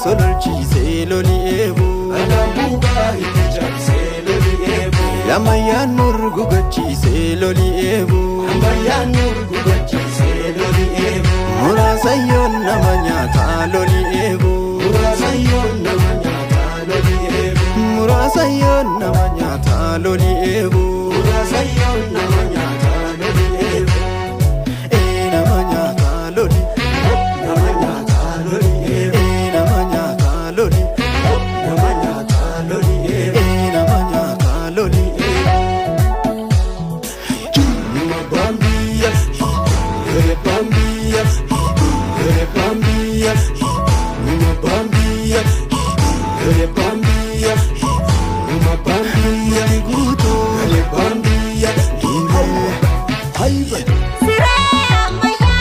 Sololchiisee loli eeboo. Balaan buubaa itti cabsee loli eeboo. Ammayyaan nurgugachiisee loli eeboo. Ammayyaan nurgugachiisee loli eeboo. Muraasayyoon nama nyaataa loli eeboo. Muraasayyoon nama nyaataa loli eeboo. Muraasayyoon nama nyaataa loli eeboo. Muraasayyoon nama nyaataa loli eeboo. Ee nama nyaataa loli. Nama nyaataa loli eeboo. Ee nama nyaataa loli. Nama nyaataa loli eeboo. Ee nama nyaataa loli. Numa bambiya, yere bambiya, yere bambiya, numa bambiya, yere bambiya.